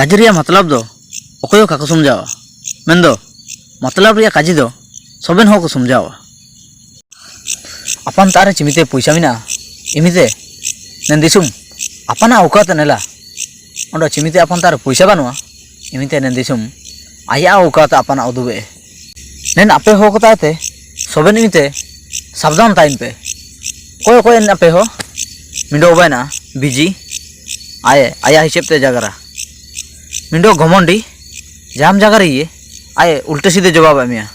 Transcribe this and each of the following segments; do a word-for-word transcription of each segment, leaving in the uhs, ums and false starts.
ᱠᱟᱡᱤ ᱨᱮᱭᱟᱜ ᱢᱟᱛᱞᱟᱵ ᱫᱚ ᱚᱠᱚᱭ ᱦᱚᱸ ᱠᱟᱠᱚ ᱥᱚᱢᱡᱷᱟᱣᱟ, ᱢᱮᱱᱫᱚ ᱢᱟᱛᱞᱟᱵ ᱨᱮᱭᱟᱜ ᱠᱟᱡᱤ ᱫᱚ ᱥᱚᱵᱮᱱ ᱦᱚᱲ ᱠᱚ ᱥᱚᱢᱡᱷᱟᱣᱟ᱾ ᱟᱯᱟᱱ ᱛᱟᱨᱮ ᱪᱤᱢᱤᱛᱮ ᱯᱚᱭᱥᱟ ᱢᱮᱱᱟᱜᱼᱟ, ᱤᱢᱤᱛᱮ ᱱᱮᱱ ᱫᱤᱥᱚᱢ ᱟᱯᱟᱱᱟᱜ ᱚᱠᱟᱛᱮ ᱱᱮᱞᱟ᱾ ᱚᱸᱰᱮ ᱪᱤᱢᱤᱛᱮ ᱟᱯᱟᱱ ᱛᱟᱨᱮ ᱯᱚᱭᱥᱟ ᱵᱟᱹᱱᱩᱜᱼᱟ, ᱤᱢᱤᱛᱮ ᱱᱮᱱ ᱫᱤᱥᱚᱢ ᱟᱭᱟᱜ ᱚᱠᱟᱛᱮ ᱟᱯᱟᱱᱟᱜ ᱩᱫᱩᱜ ᱮ᱾ ᱱᱮᱱ ᱟᱯᱮ ᱦᱚ ᱠᱚᱛᱟ ᱛᱮ ᱥᱚᱵᱮᱱ ᱤᱢᱤᱛᱮ ᱥᱟᱵᱫᱷᱟᱱ ᱛᱟᱦᱮᱱ ᱯᱮ᱾ ᱚᱠᱚᱭ ᱚᱠᱚᱭ ᱮᱱ ᱟᱯᱮ ᱦᱚ ᱢᱤᱸᱰᱚ ᱵᱟᱭᱱᱟ ᱵᱤᱡᱤ ᱟᱭᱮ ᱟᱭᱟᱜ ᱦᱤᱥᱟᱹᱵ ᱛᱮ ᱡᱟᱜᱟᱨᱟ᱾ ᱢᱤᱸᱰᱚ ᱜᱷᱚᱢᱚᱱᱰᱤ ᱡᱟᱢ ᱡᱟᱜᱟᱨᱤᱭᱮ ᱟᱭᱮ ᱩᱞᱴᱟᱹ ᱥᱤᱫᱷᱟᱹ ᱡᱚᱵᱟᱵ ᱮᱢᱮᱭᱟ᱾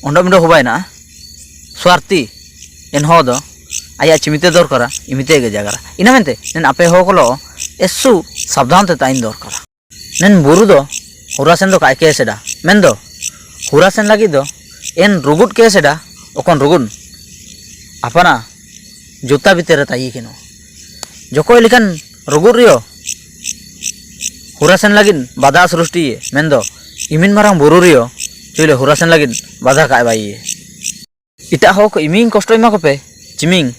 ᱚᱸᱰᱮ ᱢᱤᱸᱰᱚ ᱦᱚ ᱵᱟᱭᱱᱟ ᱥᱣᱟᱨᱛᱤ ᱮᱱᱦᱚᱸ ᱫᱚ ᱟᱭᱟᱜ ᱪᱤᱢᱤᱛᱮ ᱫᱚᱨᱠᱟᱨᱟ, ᱤᱢᱤᱛᱮ ᱜᱮ ᱡᱟᱜᱟᱨᱟ᱾ ᱤᱱᱟ ᱢᱮᱱᱛᱮ ᱱᱮᱱ ᱟᱯᱮ ᱦᱚ ᱠᱚᱞᱚ ᱮᱥᱥᱩ ᱥᱟᱵᱫᱷᱟᱱ ᱛᱮ ᱛᱟᱦᱮᱱ ᱫᱚᱨᱠᱟᱨᱟ᱾ ᱱᱮᱱ ᱵᱩᱨᱩ ᱫᱚ ᱦᱩᱨᱟᱥᱮᱱ ᱫᱚ ᱠᱟᱭ ᱠᱮ ᱮᱥᱮᱰᱟ, ᱢᱮᱱᱫᱚ ᱦᱩᱨᱟᱥᱮᱱ ᱞᱟᱹᱜᱤᱫ ᱫᱚ ᱮᱱ ᱨᱩᱜᱩᱫ ᱠᱮ ᱮᱥᱮᱰᱟ, ᱚᱠᱚᱱ ᱨᱩᱜᱩᱫ ᱟᱯᱟᱱᱟ ᱡᱩᱛᱟ ᱵᱷᱤᱛᱤᱨ ᱨᱮ ᱛᱟᱭᱤ ᱠᱮᱱᱚ᱾ ᱡᱚᱠᱚᱭ ᱞᱮᱠᱟᱱ ᱨᱩᱜᱩᱫ ᱨᱮᱭᱚ ᱦᱩᱨᱟᱥᱮᱱ ᱞᱟᱹᱜᱤᱫ ᱵᱟᱫᱷᱟ ᱥᱨᱩᱥᱴᱤ ᱭᱮ, ᱢᱮᱱᱫᱚ ᱤᱢᱤᱱ ᱢᱟᱨᱟᱝ ᱵᱩᱨᱩ ᱨᱮᱭᱚ ᱪᱩᱭᱞᱮ ᱦᱩᱨᱟᱥᱮᱱ ᱞᱟᱹᱜᱤᱫ ᱵᱟᱫᱷᱟ ᱠᱟᱜ ᱵᱟᱭ ᱭᱮ᱾ ᱮᱴᱟᱜ ᱦᱚᱲ ᱠᱚ ᱤᱢᱤᱝ ᱠᱚᱥᱴᱚ ᱮᱢᱟ ᱠᱚᱯᱮ, ᱪᱤᱢᱤᱝ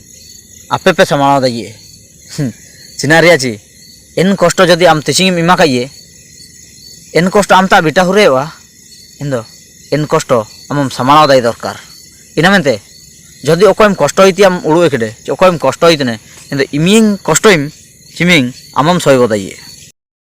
ᱟᱯᱮ ᱯᱮ ᱥᱟᱢᱟᱲᱟᱣ ᱫᱟᱲᱮᱭᱟᱜᱼᱟ᱾ ᱦᱩᱸ, ᱪᱤᱱᱟ ᱨᱮᱭᱟᱜ ᱪᱤ? ᱮᱱ ᱠᱚᱥᱴᱚ ᱡᱩᱫᱤ ᱟᱢ ᱛᱤᱥᱤᱝ ᱮᱢ ᱮᱢᱟ ᱠᱟᱭᱮ, ᱮᱱ ᱠᱚᱥᱴᱚ ᱟᱢ ᱛᱟ ᱵᱤᱴᱟ ᱦᱩᱨᱮᱣᱟ, ᱮᱱ ᱫᱚ ᱮᱱ ᱠᱚᱥᱴᱚ ᱟᱢᱮᱢ ᱥᱟᱢᱟᱲᱟᱣ ᱫᱟᱭ ᱫᱚᱨᱠᱟᱨ᱾ ᱤᱱᱟ ᱢᱮᱱᱛᱮ ᱡᱩᱫᱤ ᱚᱠᱚᱭᱮᱢ ᱠᱚᱥᱴᱚ ᱤᱛᱤ ᱟᱢ ᱩᱲᱩ ᱮᱠᱰᱮ, ᱪᱮ ᱚᱠᱚᱭᱮᱢ ᱠᱚᱥᱴᱚ ᱤᱛᱤᱱᱮ, ᱮᱱ ᱫᱚ ᱤᱢᱤᱝ ᱠᱚᱥᱴᱚ ᱮᱢ ᱪᱤᱢᱤᱝ ᱟᱢᱮᱢ ᱥᱚᱭ ᱜᱚᱫᱟᱭᱮ᱾